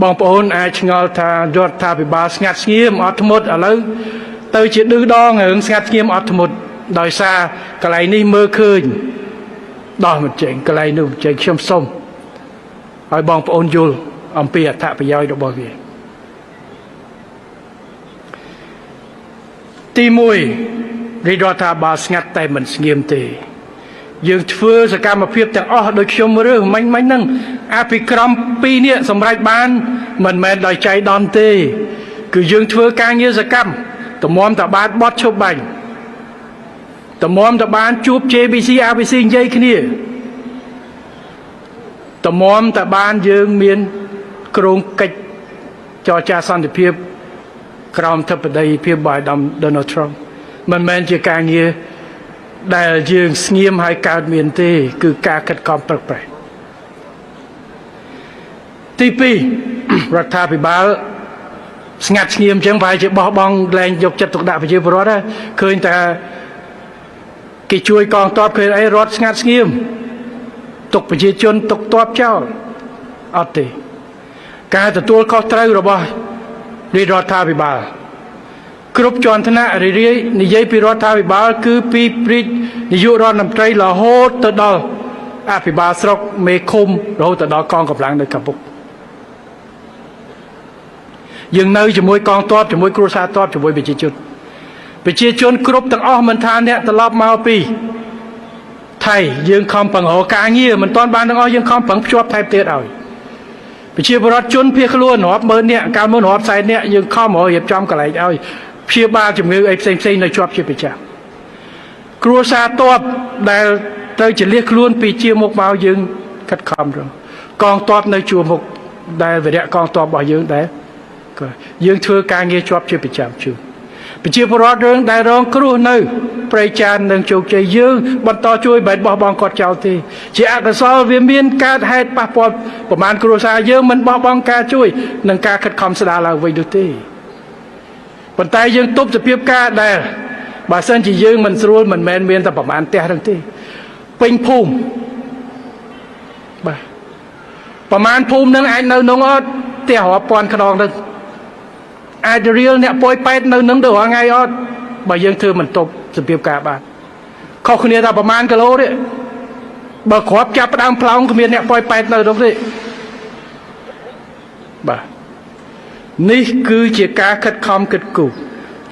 បងប្អូនអាចឆ្ងល់ថារដ្ឋាភិបាលស្ងាត់ស្ងៀមអត់ធ្មត់ឥឡូវទៅជាឌឺដងរឿងស្ងាត់ស្ងៀមអត់ធ្មត់ដោយសារកន្លែងនេះមើលឃើញដោះមិនចេញកន្លែងនោះមិនចេញខ្ញុំសុំឲ្យបងប្អូនយល់អំពីអត្ថប្រយោជន៍របស់វាទី1រាជរដ្ឋាភិបាលស្ងាត់តែមិនស្ងៀមទេយើងធ្វើសកម្មភាពទាំងអស់ដោយខ្ញុំរើសមិញមិញហ្នឹងអភិក្រមពីរនេះសម្រេចបានមិនមែនដោយចៃដន្យទេគឺយើងធ្វើការងារសកម្មតម្រាំតបានបត់ឈប់បាញ់តម្រាំតបានជួប JBC ABC និយាយគ្នាតម្រាំតបានយើងមានគ្រោងកិច្ចចរចាសន្តិភាពក្រោមធិបតីភាពរបស់អាដាម Donald Trump មិនមែនជាការងារដែលយើងស្ងៀមហើយកើតមានទេគឺការខិតខំប្រឹងប្រែងទី2រដ្ឋាភិបាលស្ងាត់ស្ងៀមអញ្ចឹងប្រហែលជាបោះបង់លែងយកចិត្តទុកដាក់ប្រជាពលរដ្ឋឃើញតែគេជួយកងទ័ពឃើញអីរដ្ឋស្ងាត់ស្ងៀមទុកប្រជាជនទុកទ័ពចោលអត់ទេការទទួលខុសត្រូវរបស់រាជរដ្ឋាភិបាលគ្រប់ជាន់ថ្នាក់រីរាយនិយាយពីរដ្ឋាភិបាលគឺពីព្រាជនាយករដ្ឋមន្ត្រីរហូតទៅដល់អភិបាលស្រុកមេឃុំរហូតទៅដល់កងកម្លាំងនៅកម្ពុជាយើងនៅជាមួយកងទ័ពជាមួយគ្រួសារទ័ពជាមួយប្រជាជនប្រជាជនគ្រប់ទាំងអស់មិនថាអ្នកត្រឡប់មកពីថៃយើងខំប្រឹងរកការងារមិនទាន់បានទាំងអស់យើងខំប្រឹងភ្ជាប់ថែមទៀតឲ្យប្រជាពលរដ្ឋជនភៀសខ្លួនរាប់ម៉ឺននាក់កាលមុនរាប់សែននាក់យើងខំរករៀបចំកន្លែងឲ្យព្យាបាលជំងឺអីផ្សេងផ្សេងនៅជាប់ជាប្រចាំគ្រួសារទ័ពដែលត្រូវចលះខ្លួនពីជាមុខមកយើងខិតខំរកកងទ័ពនៅជួរមុខដែលវរៈកងទ័ពរបស់យើងដែលយើងធ្វើការងារជាប់ជាប្រចាំជូនប្រជាពលរដ្ឋរឿងដែលរងគ្រោះនៅព្រៃចាននិងជោគជ័យយើងបន្តជួយបែបបោះបង់គាត់ចោលទេជាអកុសលវាមានកើតហេតុប៉ះពាល់ប្រមាណគ្រួសារយើងមិនបោះបង់ការជួយនិងការខិតខំស្ដារឡើងវិញនោះទេប៉ុន្តែយើងទប់សភាពការដែលបើសិនជាយើងមិនស្រួលមិនមែនមានតែប្រមាណផ្ទះហ្នឹងទេពេញភូមិបាទប្រមាណភូមិនឹងអាចនៅក្នុងអត់ផ្ទះរាប់ពាន់ខ្នងហ្នឹងអាចរៀលអ្នកប៉យប៉ែតនៅនឹងទៅរាល់ថ្ងៃអត់បើយើងធ្វើមិនទប់សភាពការបានខុសគ្នាតែប្រមាណគីឡូទេបើគ្រាប់ចាប់ផ្ដើមផ្លោងគ្មានអ្នកប៉យប៉ែតនៅនោះទេបាទនេះគឺជាការខិតខំគិតគូរ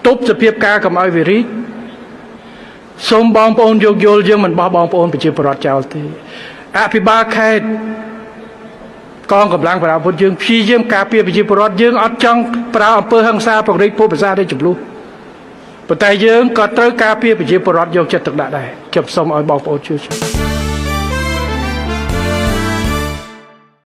ទប់សភាពការកុំឲ្យវារីកសូមបងប្អូនយោគយល់យើងមិនបោះបងប្អូនប្រជាពលរដ្ឋចោលទេអភិបាលខេត្តកងកម្លាំងប្រជាពលរដ្ឋយើងព្យាយាមការពារប្រជាពលរដ្ឋយើងអត់ចង់ប្រើអំពើហិង្សាពង្រីកភូមិភាសានៃចំនួនប៉ុន្តែយើងក៏ត្រូវការពារប្រជាពលរដ្ឋយកចិត្តទុកដាក់ដែរខ្ញុំសូមឲ្យបងប្អូនជួយ។